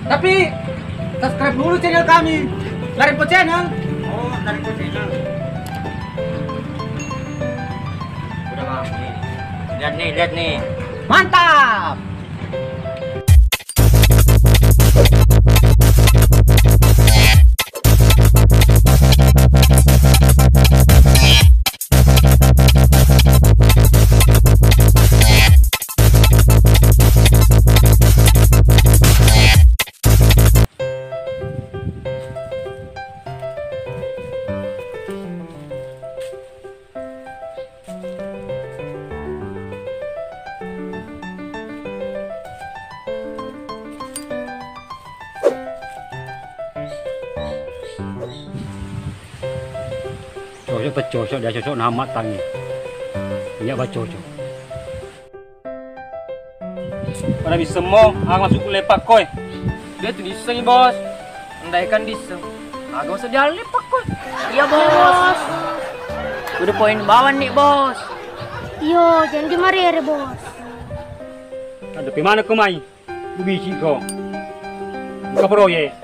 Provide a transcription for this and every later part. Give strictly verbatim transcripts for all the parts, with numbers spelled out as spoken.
Tapi subscribe dulu channel kami, Larimpo Channel. Oh, Larimpo Channel. Udah, Bang. Nih. Lihat nih, lihat nih. Mantap. Cocok, tak cocok, dia cocok nama tangi. Ini apa cocok? Pada bisa mo, aku masuk lepak koi. Dia tuh diseng, Bos. Andai kan diseng, aku masuk jalan lepak koi. Iya, Bos. Udah poin bawah nih, Bos. Iyo, janji marere, Bos. Ada pi mana ko mai? Bubisi ko. Buka proyek.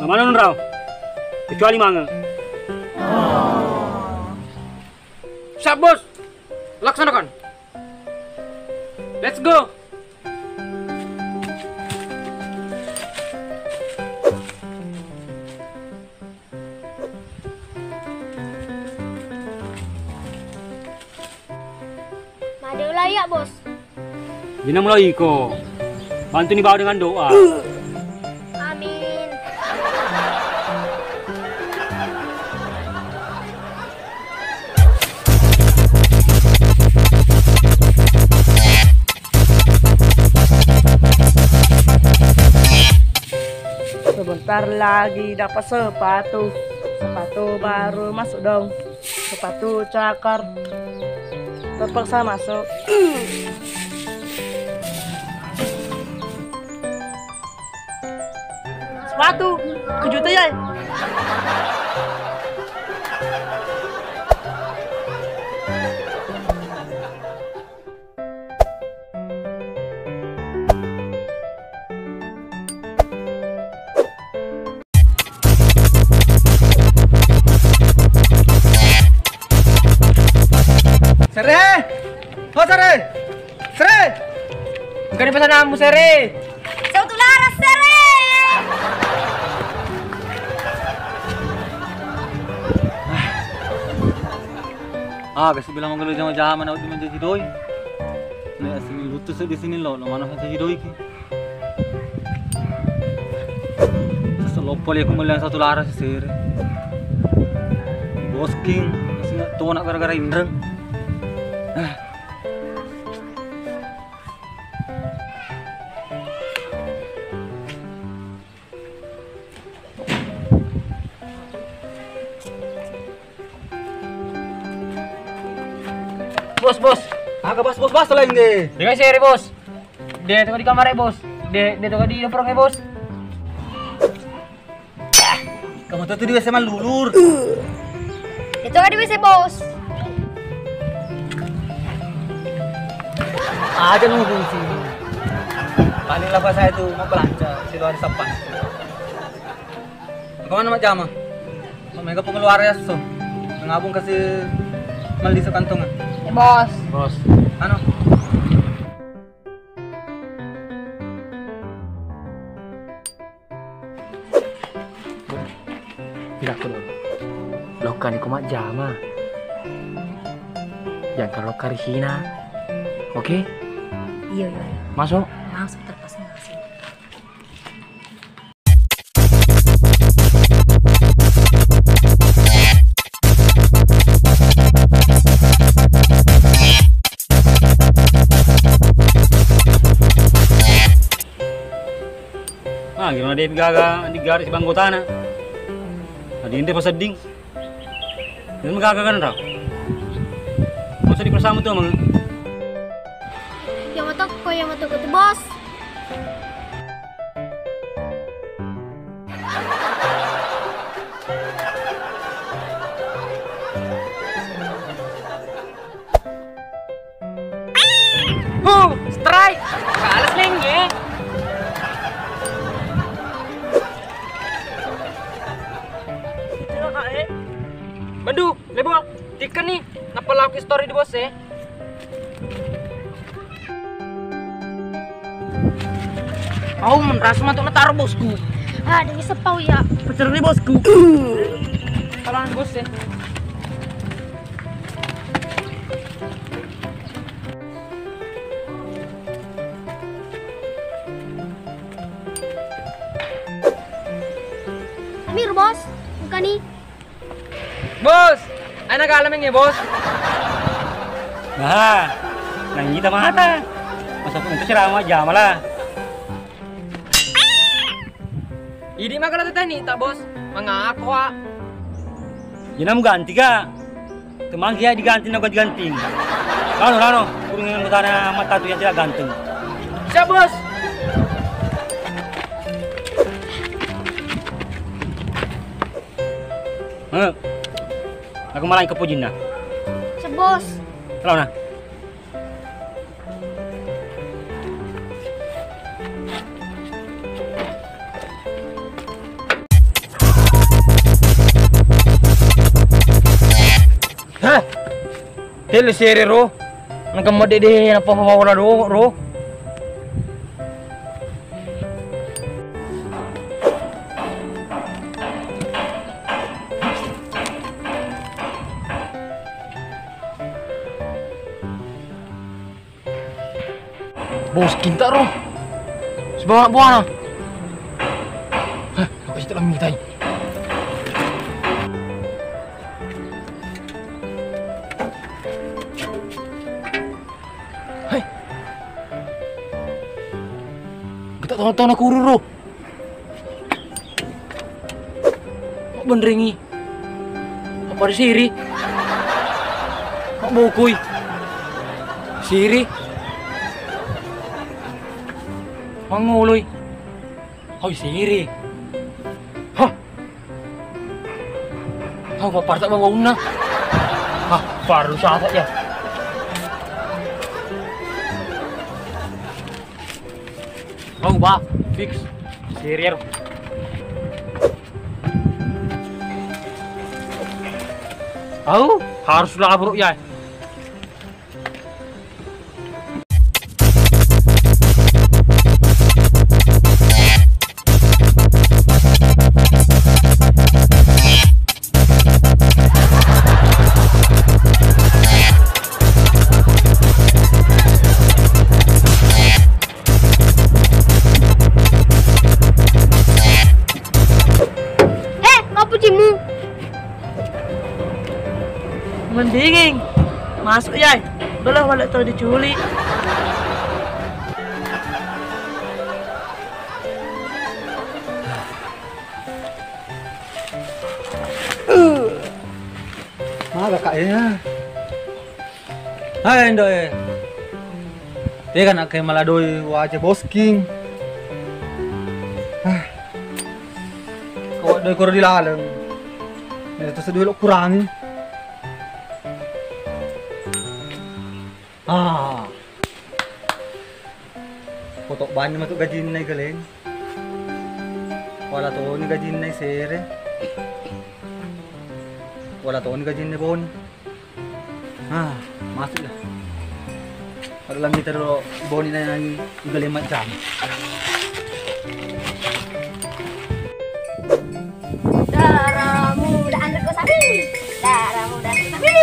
Mana nunrau? Kecuali manga. Siap, Bos. Laksanakan. Let's go. Made ulai ya, Bos. Dina mulai iko. Bantu ni bawa dengan doa. Amin. Sebentar lagi dapat sepatu. Sepatu baru masuk dong. Sepatu cakar. Terpaksa masuk. Sepatu, kejutan ya. Sere! Oh, Sere! Sere! Engka ni pesananmu, Sere! Sautu laras, Sere! Ah, kasi bilang manggalu jama-jama na utu menjadi doi. Nah, sini lutus di sini lo, lo mana menjadi doi ki. Seselo pole aku melihat satu laras sere. Bosking, sini tuh nak gara-gara indreng. Ah. Bos, bos. Aga bos, bos, bos lain deh. Dengan seri, Bos. Dia tuh di kamar ya, Bos. Dia, dia tuh di dapur ya, Bos. Kamu tuh, tuh di W C malulur. Itu kan di W C, Bos. Aja nunggu sih. Paling lah saya tuh mau belanja, situ ada sepan. Kemana mak jama? Mak mega pengeluar ya so. Ngabung kasih meli sekantongan. Ya, Bos. Bos. Anu. Tidak perlu. Lokka ni ku majjama. Jangka lokka ri sina. Oke? Iya, iya, iya. Masuk. Masuk, terpaksa masuk. Ah, gimana dia gaga di garis bang gotana? Tadi ente pasedding. Itu gaga kan, Rau? Masa dipersama tuh, Mang? Ya, matokko, ya, matokko tuh, Bos. Story di bos e. Au menras matu nataro bosku. Ah, dia sepau ya. Pacar ni bosku. Tolong bos e. Amir bos, bukan nih. Bos, ayo nagala meng ya bos. Nah, nang ita mata. Masa pun itu ceramah jamalah. Idi magala tani ta bos, mangako a. Ina muganti ka. Temangki ya diganti na ganti-ganti. Lano lano, kurung yang mata tu yang tidak ganteng. Siap bos. Eh, aku malah kepujinna. Sebos. Launa. Hah? Tele sere ro. Nangka mode de napa wala do ro. Bos, kinta ro. Sibawa anak buahna. Hah, aku situ lagi mitai. Hei. Kita tahu-tahu nak urus ro. Mabbenrengi. Apa siri? Mabbokoi. Siri. Mangoloi. Hoi siri. Hah. Hah, apa parta bawa unna? Hah, baru saja ya. Au ba, fix. Serial. Au, harus labur ya. Eh, apa cimu? Mendingin. Masuk ya. Belum balik tau diculik. Maga kak ya. Hai endo e. Tega nak ke maladoi wace bosking. Ah. Kau doi koro di laleng. Ini tuh sedih lo kurangi. Ah. Kotok banyak masuk gajinna i Galeng. Wala toni gajinna i Sere. Wala toni gajinna Boni. Ah, masuk dah. Kalau lagi terus Boni na i Galeng macam. Darah muda anakku sapi. Darah muda anakku sapi.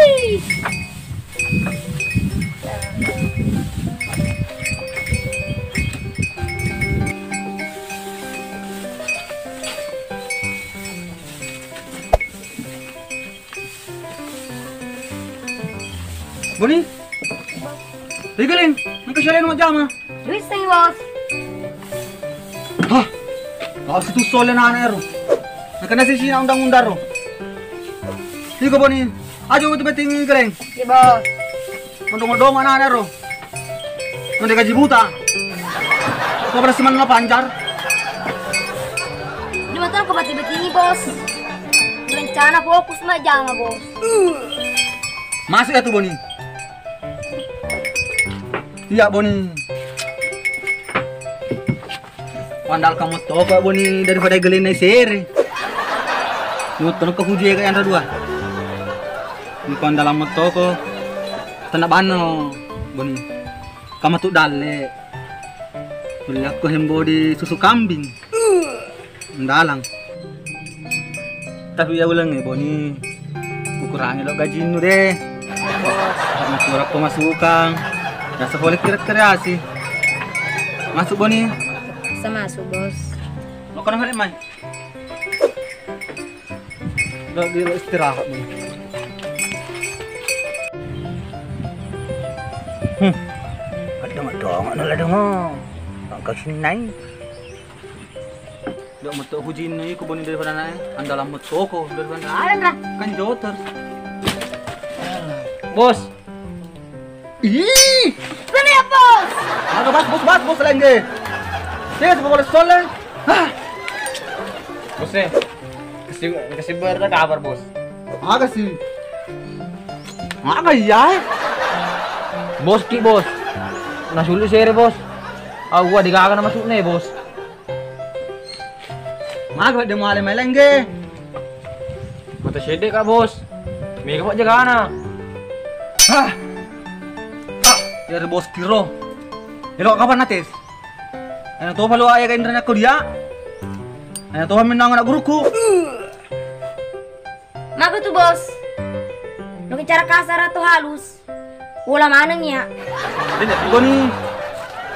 Boni? Rigaling, engka sialan majjama. Wisseng, Bos. Hah? Kau situ solen anak ero. Nakana sisi na undang-undang ro. Iko Boni, aja betul beting Rigaling. Iya, Bos. Mondong-mondong anak ero. Mondong gaji buta. Kau pada semangat panjar. Di motor kau bati-batingi, Bos. Rencana fokus majjama, Bos. Masuk ya tuh Boni. Iya Boni. Wandal kamu toko Boni daripada gelinna Sere. Nyuton ke huje ka yang dua. Ini kondalan metoko. Tenna banno, Boni. Kamatu dalle. Kuliakko hembo di susu kambing. Ndalang. Tapi ya ulengnge, Boni. Ukurangi lo gajinnu deh. Makurang pemasukang. Biasa boleh kira-kira sih. Masuk, Boni. Bisa masuk, Bos. Lo kena balik mai. Udah, dia istirahat nih. Hmm. Ada nggak dong, ada nggak dong. Angkat sini. Ndak meto hujinna iko, Boni, daripada nae. Andalan metoko daripada nae. Kan joter. Bos. Ih. Sini ya, Bos. Aga bas, bos, bas, bos lengge. Sini, coba boleh soleh. Hah. Bos, eh. Kasih, kasih berita kabar, Bos. Aga sih. Aga iya, eh. Bos ki, Bos. Nasulu sere, Bos. Awwa, digaga na masuk ne, Bos. Maga de muale mai lengge. Mata sedek, Kak, Bos. Mega, Pak, jagana. Hah. Hah, ya, Bos kiro. Elo kapan nates? Ana topa lo aya ka indrana ko dia. Ana topa menang anak guruku. Maga tu, Bos. Lo cara kasar atau halus? Bola maneng ya. Tidak, Boni.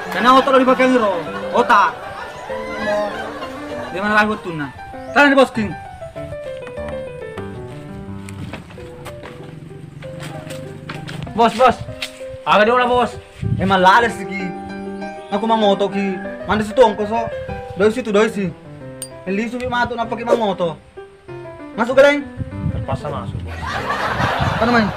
Karena otak lo dipakai ro. Otak. Di mana lagi waktunya? Sana di Bos King. Bos, Bos. Aga diola, Bos. Emang lales ki. Aku mangoto ki. Mandi situ ongkoso. Doi situ, doi si. Lisu matu napaki mangoto. Masuk, Galeng. Terpaksa masuk, Bos. Apa namanya?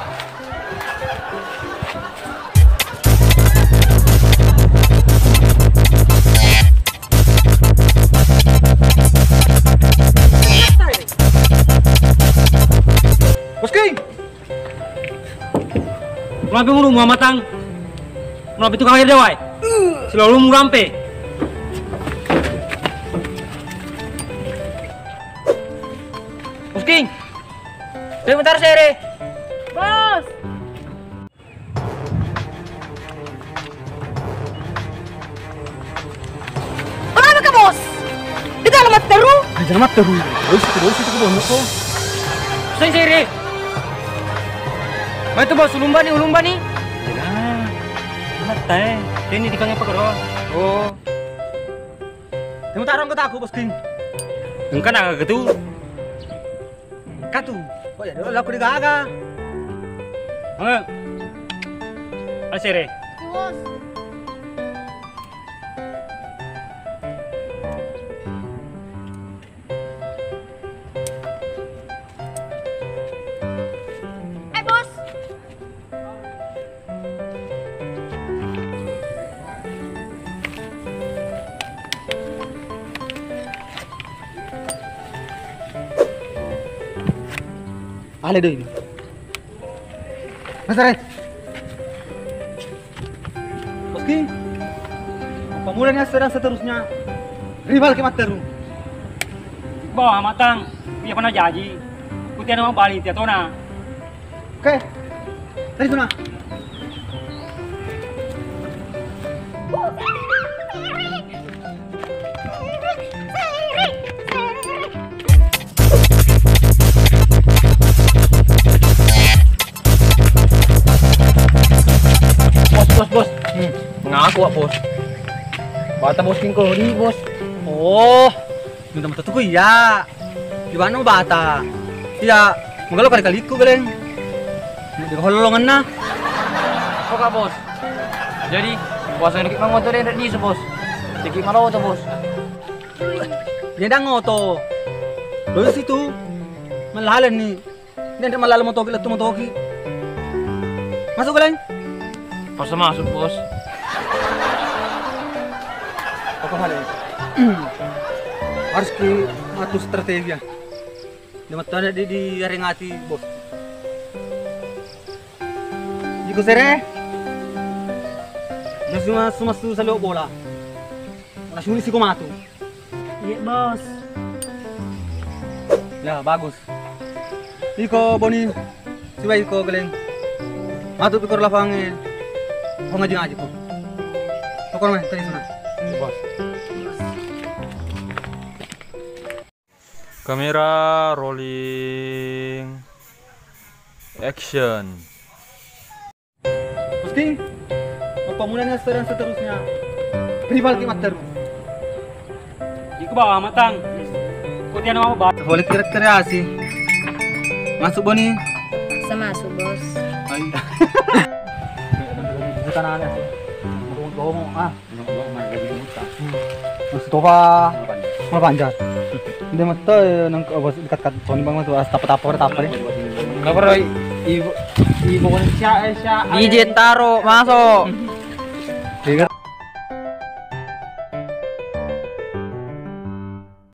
Bos King! Murampe mulu muamatang. Murampe tukang air dewai. Selalu murampe. Bos King. Sebentar, Sere. Bos. Kenapa ke, Bos? Di dalam matteru? Di dalam matteru. Terus, terus itu ke bonok kok. Sing siri. Mai tu, Bos, ulumba ni, ulumba ni. Ya. Mata eh. Ini di kangnya pakero. Oh. Temu tarong ke taku, Bos King. Engka na ke tu. Katu, kok ya dulu aku digaga. Halo. Asere. Bos. Eh, Bos. Ale doi. Masare. Bos King. Apa mulanya sedang seterusnya? Rival ke matteru. Bawa matang. Iya pernah jaji. Putih nama Bali tiatona. Oke. Tadi sana. Bos, bos, bos. Hmm, ngaku, Wak, Bos. Bata Bos King ko di, Bos. Oh, minta mata tuku iya. Di mana bata? Iya, magalo kali-kaliku, Galeng. Ini di holonganna. Oka, Bos. Jadi, puasa ini mangoto deh, di, Bos. Tiki malau tuh, Bos. Dia dah ngoto. Doi situ. Melalen nih. Ini ada melalen motoki, letu motoki. Masuk, Galeng. Pas masuk, Bos. Apa hal ini? Harus ki atu strategi ya. Di matana di, di arengati, Bos. Iko sere. Dia cuma, cuma su salo bola. Langsung isi ko matu. Iya, Bos. Ya, bagus. Iko Boni, coba iko Galeng. Matu pikir lapange. Ko ngaji-ngaji ko. Pokoknya tadi sana. Bos. Kamera rolling. Action. Gusti, apa mulanya dan seterusnya? Rival ki matteru. Iku bawa matang. Ko tiana mau ba. Boleh kira-kira sih. Masuk Boni. Bisa masuk, Bos. Bukan aneh sih. Ngomong ah. Mustafa. Malah panjang. Dia mah tuh nang bos dekat-dekat Sony Bang tuh, ah, tapa-tapa, tapa deh. Tapa deh. Ibu, ibu Indonesia, Asia. D J taro masuk. Iya.